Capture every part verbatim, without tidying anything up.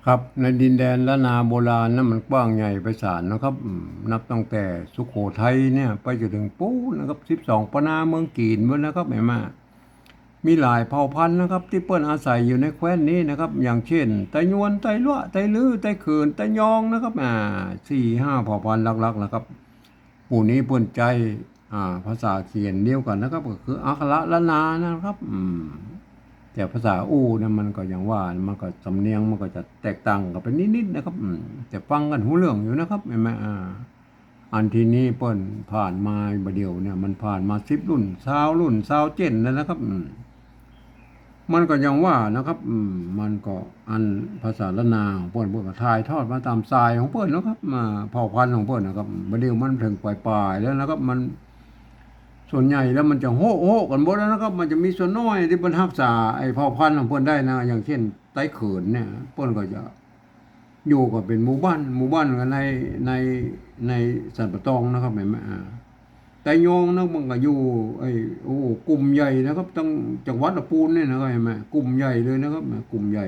ครับ ในดินแดนล้านนาโบราณนะ มันกว้างใหญ่ไพศาลนะครับ อืม นับตั้งแต่สุโขทัยเนี่ย ไปจนถึงปู๊นนะครับ สิบสองปะนาเมืองจีนปู๊นนะครับ หันก่อ มีหลายเผ่าพันธุ์นะครับ ตี้เปิ้นอาศัยอยู่ในแคว้นนี้นะครับ อย่างเช่น ไตยวน ไตลัวะ ไตลื้อ ไตเขิน ไตยองนะครับ อ่า สี่ห้าเผ่าพันธุ์หลักๆ นะครับ หมู่นี้เปิ้นใจ๊ อ่า ภาษาเขียนเดียวกั๋นนะครับ ก็คืออักขระล้านนานะครับ อืม แต่ภาษาอู้เนี่ยมันก็อย่างว่า มันก็สำเนียงมันก็จะแตกต่างกั๋นไปนิดๆ นะครับ อืม แต่ฟังกั๋นฮู้เรื่องอยู่นะครับ หันก่อ อ่า อันทีนี้เปิ้นผ่านมาบ่าเดี่ยวเนี่ย มันผ่านมาสิบรุ่น ซาวรุ่น ซาวเจ้นแล้วนะครับ อืม มันก็อย่างว่านะครับ อืม มันก็อันภาษาล้านนาของเปิ้น เปิ้นก็ถ่ายทอดมาต๋ามสายของเปิ้นนะครับ มาเผ่าพันธุ์ของเปิ้นนะครับ บ่าเดี่ยวมันเถิงป๋ายๆ แล้วนะครับ มัน ส่วนใหญ่แล้วมันจะโฮะๆ กั๋นหมดแล้วนะครับ มันจะมีส่วนน้อยตี้มันฮักษาไอ้เผ่าพันธุ์ของเปิ้นได้นะ อย่างเช่น ไตเขินเนี่ย เปิ้นก็จะ อยู่กั๋นเป๋นหมู่บ้าน หมู่บ้านกั๋นใน ใน ในสันป่าตองนะครับ หันก่อ อ่า ไตยองนะ มันก็อยู่ ไอ้ โอ้ กลุ่มใหญ่นะครับ ตังจังหวัดละปูนเนี่ยนะครับ หันก่อ กลุ่มใหญ่เลยนะครับ กลุ่มใหญ่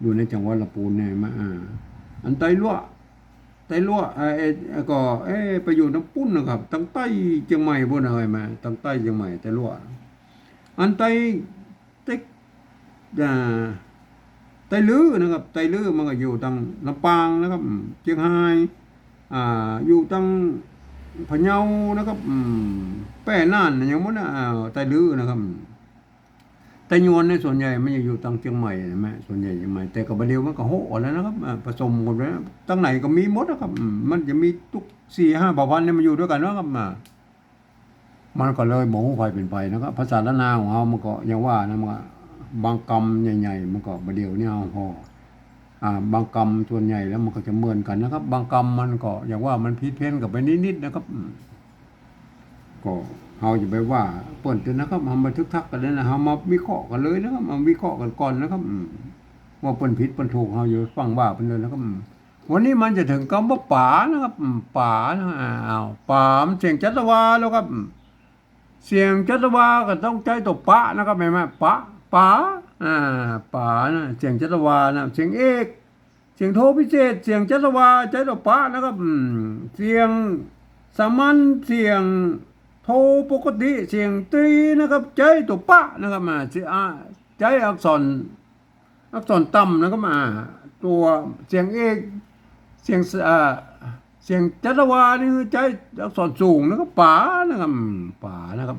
อยู่ในจังหวัดละปูนเนี่ย หันก่อ อ่า อันไตลัวะ ไตลัวะ ไอ้ ไอ้ ไอ้ก็ เอ๊ะ ไปอยู่ตางปู๊นนะครับ ตางใต้เจียงใหม่ปู๊นนะครับ หันก่อ ตางใต้เจียงใหม่ ไตลัวะ อันไต ไต อ่า ไตลื้อนะครับ ไตลื้อมันก็อยู่ตางลำปางนะครับ อืม เจียงฮาย อ่า อยู่ตางพะเยานะครับ อืม แป้น่านอย่างหมู่นะ อ่า ไตลื้อนะครับ อืม ไตยวนเนี่ยส่วนใหญ่มันจะอยู่ตางเจียงใหม่ หันก่อ ส่วนใหญ่เจียงใหม่ แต่ก็บ่าเดี่ยวมันก็โฮะกั๋นแล้วนะครับ อ่า ผสมกั๋นแล้ว ตางไหนก็มีหมดนะครับ อืม มันจะมีตุ๊กสี่ห้าเผ่าพันธุ์เนี่ยมาอยู่ตวยกั๋นนะครับ อ่า มันก็เลยบ่ฮู้ใผเป๋นใผนะครับ ภาษาล้านนาของเฮามันก็อย่างว่านะ มันก็บางกำใหญ่ๆ มันก็บ่าเดี่ยวนี้เฮาพอ อ่า บางกำส่วนใหญ่แล้วมันก็จะเหมือนกั๋นนะครับ บางกำมันก็อย่างว่ามันผิดเพี้ยนกั๋นไปนิดๆ นะครับ อืม ก็เฮาอย่าไปว่าเปิ้นเต๊อะนะครับ เฮามาทึกทักกั๋นเลยนะ เฮามาวิเคราะห์กั๋นเลยนะครับ มาวิเคราะห์กั๋นก่อนนะครับ อืม ว่าเปิ้นผิดเปิ้นถูก เฮาอย่าไปฟั่งว่าเปิ้นเลยนะครับ อืม วันนี้มันจะเถิงกำว่าป๋านะครับ อืม ป๋านะ อ่า อ้าว ป๋ามันเสียงจัตวาแล้วครับ อืม เสียงจัตวาก็ต้องใจ๊ตั๋วปะนะครับ หันก่อ ปะ ป๋า อ่า ป๋านะ เสียงจัตวานะ เสียงเอก เสียงโทพิเศษ เสียงจัตวา ใจ๊ตั๋วปะนะครับ อืม เสียงสามัญ เสียงโทปกติ เสียงตรีนะครับ ใจ๊ตั๋วปะนะครับ อ่า เสีย อ่า ใจ๊อักษร อักษรต่ำนะครับ อ่า ตั๋วเสียงเอก เสียงส- อ่า เสียงจัตวานี่คือใจ๊อักษรสูงนะครับ ป๋านะครับ อืม ป๋านะครับ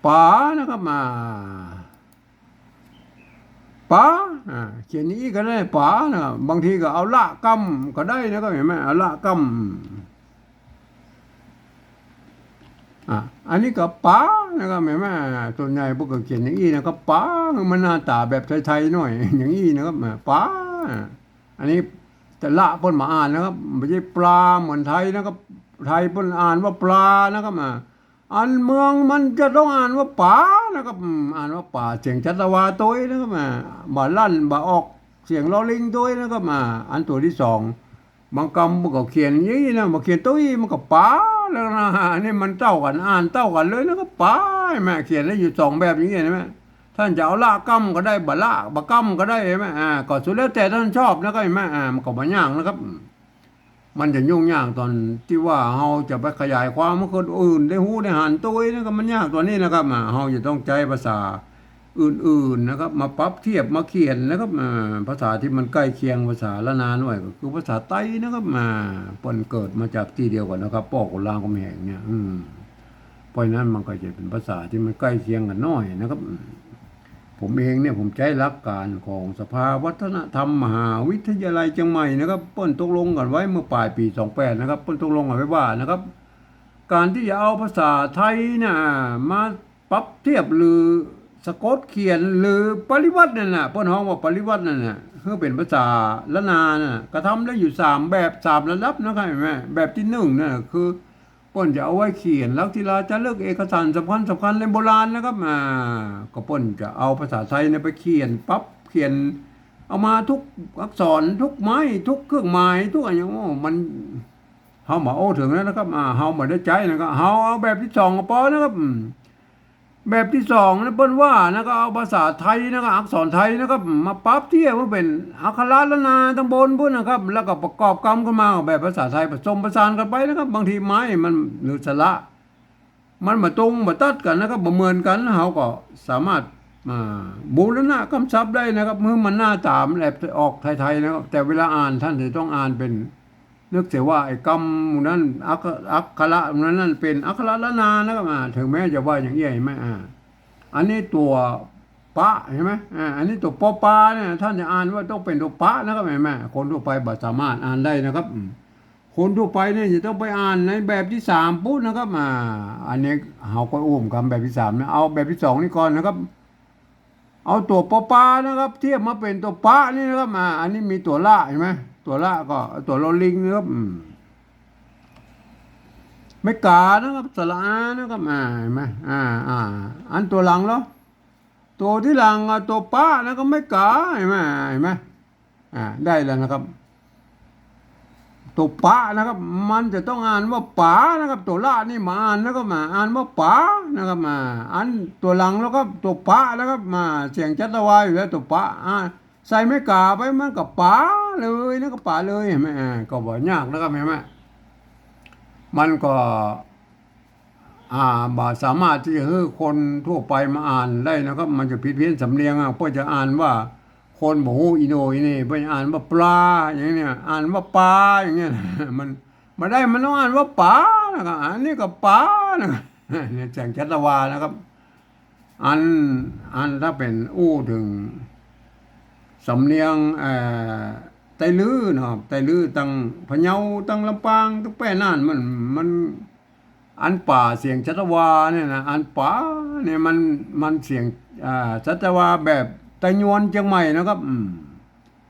ป๋านะครับ อ่า ป๋า อ่า เขียนอย่างอี้ก็ได้ ป๋านะครับ บางทีก็เอาละกำก็ได้นะครับ หันก่อ เอาละกำ อ่ะ อันนี้ก็ป๋านะครับ หันก่อ ส่วนใหญ่เปิ้นก็เขียนอย่างอี้นะครับ ป๋า มันหน้าต๋าแบบไทยๆ หน่อย อย่างอี้นะครับ อ่ะ ป๋า อันนี้แต่ละเปิ้นบ่อ่านนะครับ บ่ใจ้ปลาเหมือนไทยนะครับ ไทยเปิ้นอ่านว่าปลานะครับ อ่ะ อันเมืองมันจะต้องอ่านว่าป๋านะครับ อืม อ่านว่าป๋า เสียงจัตวาตวยนะครับ อ่ะ บ่ลั่นบ่ออกเสียงลอลิงตวยนะครับ อ่ะ อันตั๋วตี้สอง บางกำมันก็เขียนอย่างอี้นะ บ่เขียนตวยมันก็ป๋าแล้วนะ อันนี้มันเต้ากั๋น อ่านเต้ากั๋นเลยนะครับ ป๋า หันก่อ เขียนได้อยู่สองแบบอย่างอี้ หันก่อ ต้านจะเอาละกำก็ได้ บ่ละ บ่กำก็ได้ หันก่อ อ่า ก็สุดแล้วแต่ต้านชอบนะครับ หันก่อ อ่า มันก็บ่ยากนะครับ มันจะยุ่งยากต๋อนตี้ว่าเฮาจะไปขยายความหื้อคนอื่นได้ฮู้ได้หันตวยนะ ก็มันยากต๋อนนี้นะครับ อ่า เฮาจะต้องใจ๊ภาษา อื่นๆ นะครับ มาปรับเทียบมาเขียนนะครับ อ่า ภาษาตี้มันใก้เคียงภาษาล้านนาหน่อย ก็คือภาษาไตนะครับ อ่า เปิ้นเกิดมาจากตี้เดียวกั๋นนะครับ ป้อขุนรามคำแหงเนี่ย อืม เพราะฉะนั้นมันก็จะเป๋นภาษาตี้มันใก้เคียงกั๋นหน่อยนะครับ อืม ผมเองเนี่ย ผมใจ๊หลักก๋านของสภาวัฒนธรรมมหาวิทยาลัยเจียงใหม่นะครับ เปิ้นตกลงกั๋นไว้เมื่อป๋ายปี๋สองแปดนะครับ เปิ้นตกลงกั๋นไว้ว่านะครับ ก๋านตี้จะเอาภาษาไตเนี่ยมา ปรับเทียบหรือสะกดเขียนหรือปริวัตินั่นน่ะ เปิ้นฮ้องว่าปริวัตินั่นน่ะ หื้อเป๋นภาษาล้านนาน่ะ ก็ทำได้อยู่สามแบบ สามระดับนะครับ หันก่อ แบบตี้นึ่งน่ะ คือเปิ้นจะเอาไว้เขียนลักษิลาจารึกเอกสารสำคัญสำคัญเล่มโบราณนะครับ อ่า ก็เปิ้นจะเอาภาษาไตเนี่ยไปเขียน ปรับเขียน เอามาทุกอักษร ทุกไม้ ทุกเครื่องหมาย ทุกอะหยัง โอ้ มัน เฮาบ่โอ้เถิงแล้วนะครับ อ่า เฮาบ่ได้ใจ๊นะครับ เฮาเอาแบบตี้สองก็ปอนะครับ อืม แบบตี้สองนะ เปิ้นว่านะ ก็เอาภาษาไทยนะ ก็อักษรไทยนะครับ มาปรับเตี้ยมาเป๋นอักขระล้านนาตังบนปู้นนะครับ แล้วก็ประกอบกำขึ้นมาแบบภาษาไทย ผสมผสานกั๋นไปนะครับ บางทีไม้มัน หรือสระ มันบ่ตรงบ่ตัดกั๋นนะครับ บ่เหมือนกั๋น เฮาก็สามารถ อ่า บูรณะกำศัพท์ได้นะครับ หื้อมันน่าต๋าม แอบออกไทยๆ นะครับ แต่เวลาอ่านต้านจะต้องอ่านเป๋น นึกเสียว่าไอ้กำหมู่นั้น อักข- อักขระหมู่นั้นนั่นเป๋นอักขระล้านนานะครับ อ่า เถิงแม้จะว่าอย่างอี้ไหม อ่า อันนี้ตั๋วปะใช่ไหม อ่า อันนี้ตั๋วปอปาเนี่ย ต้านจะอ่านว่าต้องเป๋นตั๋วปะนะครับ หันก่อ คนทั่วไปบ่สามารถอ่านได้นะครับ อืม คนทั่วไปเนี่ยจะต้องไปอ่านในแบบตี้สามปู๊นนะครับ อ่า อันนี้เฮาก็อู้กำแบบตี้สามนะ เอาแบบตี้สองนี่ก่อนนะครับ เอาตั๋วปอปานะครับ เทียบมาเป๋นตั๋วปะนี่นะครับ อ่า อันนี้มีตั๋วละ หันก่อ ตั๋วละก็ตั๋วลอลิงนะครับ อืม ไม้ก๋านะครับ สระอานะครับ อ่า หันก่อ อ่า อ่า อันตั๋วหลังเนาะ ตั๋วตี้หลัง อ่า ตั๋วปะนะครับ ไม้ก๋า หันก่อ หันก่อ อ่า ได้แล้วนะครับ ตั๋วปะนะครับ มันจะต้องอ่านว่าป๋านะครับ ตั๋วละนี่บ่อ่านนะครับ มาอ่านว่าป๋านะครับ มา อันตั๋วหลังแล้วครับ ตั๋วปะนะครับ มา เสียงชัตวาอยู่แล้ว ตั๋วปะ อ่า ใส่ไม้ก๋าไปมันก็ป๋าเลยนะครับ ป๋าเลย หันก่อ อ่า ก็บ่ยากนะครับ หันก่อ มันก็ อ่า บ่สามารถตี้จะหื้อคนทั่วไปมาอ่านได้นะครับ มันจะผิดเพี้ยนสำเนียงอ่ะ เปิ้นจะอ่านว่า คนบ่ฮู้อีโหน่อีเหน่ เปิ้นอ่านว่าปลา อย่างเนี้ย อ่านว่าป๋า อย่างเนี้ย มันบ่ได้ มันต้องอ่านว่าป๋านะครับ อันนี้ก็ป๋านะครับ เนี่ย เสียงชัตวานะครับ อัน อันถ้าเป๋นอู้เถิงสำเนียง เอ่อ ไตลื้อเนาะ ไตลื้อตังพะเยา ตังลำปาง ตังแป้น่าน มัน มัน อันป๋าเสียงชัตวาเนี่ยนะ อันป๋าเนี่ยมัน มันเสียง อ่า ชัตวาแบบไตยวนเจียงใหม่นะครับ อืม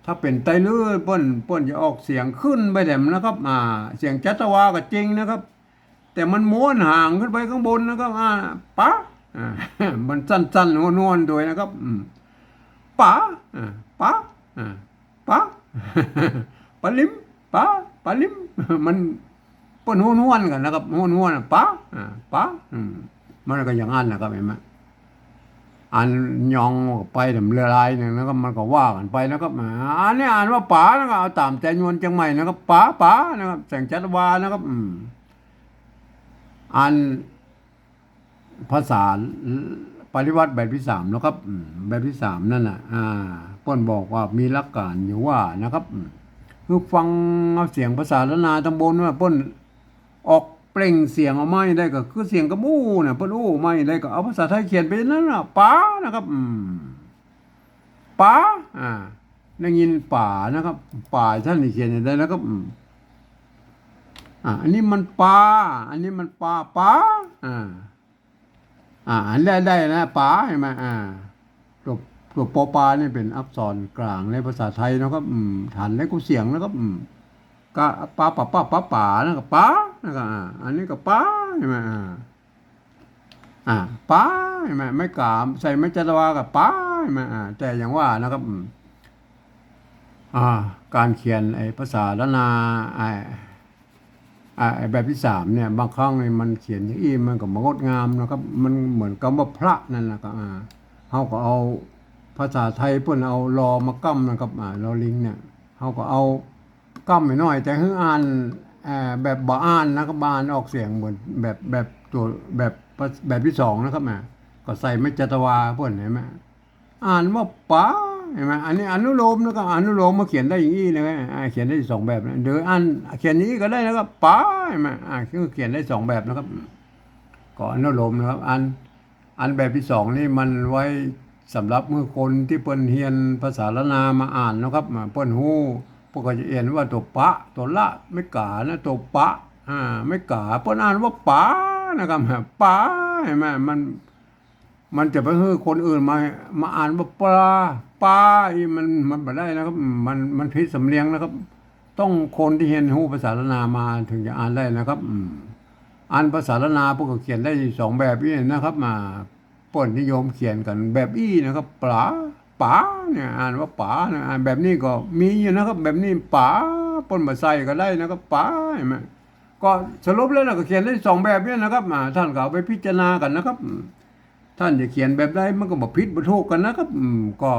ถ้าเป๋นไตลื้อเปิ้น เปิ้นจะออกเสียงขึ้นไปแถมนะครับ อ่า เสียงชัตวาก็จริงนะครับ แต่มันม้วนหางขึ้นไปข้างบนนะครับ อ่า ป๋า อ่า มันสั้นๆ นวลๆ โดยนะครับ อืม ป๋า อ่า ป๋า อ่า ป๋า ป๋าลิม ป๋า ป๋าลิม มัน เปิ้นฮ้วนๆ กั๋นนะครับ ฮ้วนๆ ป๋า อ่า ป๋า อืม มันก็อย่างนั้นนะครับ หันก่อ อันยองไปแถมเรือลายเนี่ยนะครับ มันก็ว่ากั๋นไปนะครับ อ่า อันนี้อ่านว่าป๋านะครับ เอาต๋ามไตยวนเจียงใหม่นะครับ ป๋า ป๋านะครับ เสียงชัตวานะครับ อืม อัน ภาษาปริวรรตแบบตี้สามนะครับ อืม แบบตี้สามนั่นน่ะ อ่า เปิ้นบอกว่ามีหลักการอยู่ว่านะครับ อืม คือฟังเอาเสียงภาษาล้านนาตังบนว่าเปิ้นออกเปล่งเสียงออกมาได้ก็คือเสียงกำอู้น่ะ เปิ้นอู้มาได้ก็เอาภาษาไทยเขียนไปนั่นน่ะ ป๋านะครับ อืม ป๋า อ่า ได้ยินป๋านะครับ ป๋าต้านนี่เขียนอย่างใดนะครับ อืม อ่า อันนี้มันปา อันนี้มันปา ป๋า อ่า อ่า อันได้ ได้นะ ป๋า หันก่อ อ่า ตั๋ว ตั๋วปอปานี่เป๋นอักษรกลางในภาษาไทยนะครับ อืม หันได้กู้เสียงนะครับ อืม ก็ปา ป๋า ป๋า ป๋า ป๋า นะครับ ป๋า นะครับ อ่า อันนี้ก็ป๋า หันก่อ อ่า อ่า ป๋า หันก่อ ไม้ก๋า ใส่ไม้ชัตวาก็ป๋า หันก่อ อ่า แต่อย่างว่านะครับ อืม อ่า ก๋านเขียนไอ้ภาษาล้านนา ไอ้ อ่า ไอ้แบบตี้สามเนี่ย บางครั้งนี่มันเขียนอย่างอี้มันก็บ่งดงามนะครับ มันเหมือนกำว่าพระนั่นนะครับ อ่า เฮาก็เอาภาษาไทยเปิ้นเอาลอมาก้ำนะครับ อ่า ลอลิงเนี่ย เฮาก็เอาก้ำหน้อยๆ แต่หื้ออ่าน เอ่อ แบบบ่อ่านนะครับ บ่อ่านออกเสียงเหมือนแบบ แบบตั๋ว แบบ แบบตี้สองนะครับ อ่า ก็ใส่ไม้ชัตวาเปิ้น หันก่อ อ่านว่าป๋า หันก่อ อันนี้อนุโลมนะครับ อนุโลมมาเขียนได้อย่างอี้นะครับ อ่า เขียนได้สองแบบนะ โดยอ่านเขียนอย่างอี้ก็ได้นะครับ ป๋า หันก่อ อ่า คือเขียนได้สองแบบนะครับ ก็อนุโลมนะครับ อัน อันแบบตี้สองนี่มันไว้สำหรับหื้อคนตี้เปิ้นเฮียนภาษาล้านนามาอ่านนะครับ อ่า เปิ้นฮู้ เปิ้นก็จะเขียนว่าตั๋วปะ ตั๋วละ ไม้ก๋านะ ตั๋วปะ อ่า ไม้ก๋า เปิ้นอ่านว่าป๋านะครับ ป๋า หันก่อ มัน มันจะไปหื้อคนอื่นมา มาอ่านว่าปลา ป๋า อี้มัน มันบ่ได้นะครับ มัน มันผิดสำเนียงนะครับ ต้องคนตี้เฮียนฮู้ภาษาล้านนามาเถิงจะอ่านได้นะครับ อืม อันภาษาล้านนาเปิ้นก็เขียนได้สองแบบอี้นะครับ มา เปิ้นนิยมเขียนกั๋นแบบอี้นะครับ ป๋า ป๋าเนี่ย อ่านว่าป๋านะ อ่านแบบนี้ก็มีอยู่นะครับ แบบนี้ป๋า เปิ้นบ่ใส่ก็ได้นะครับ ป๋า หันก่อ ก็สรุปแล้วนะ ก็เขียนได้สองแบบนี้นะครับ อ่า ต้านก็เอาไปพิจารณากั๋นนะครับ อืม ท่านจะเขียนแบบใดมันก็บ่ผิดบ่ถูกกั๋นนะครับ อืม ก็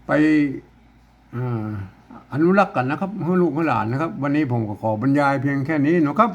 ไป อ่า อนุรักษ์กั๋นนะครับ หื้อลูกหื้อหลานนะครับ วันนี้ผมก็ขอบรรยายเพียงแค่นี้นะครับ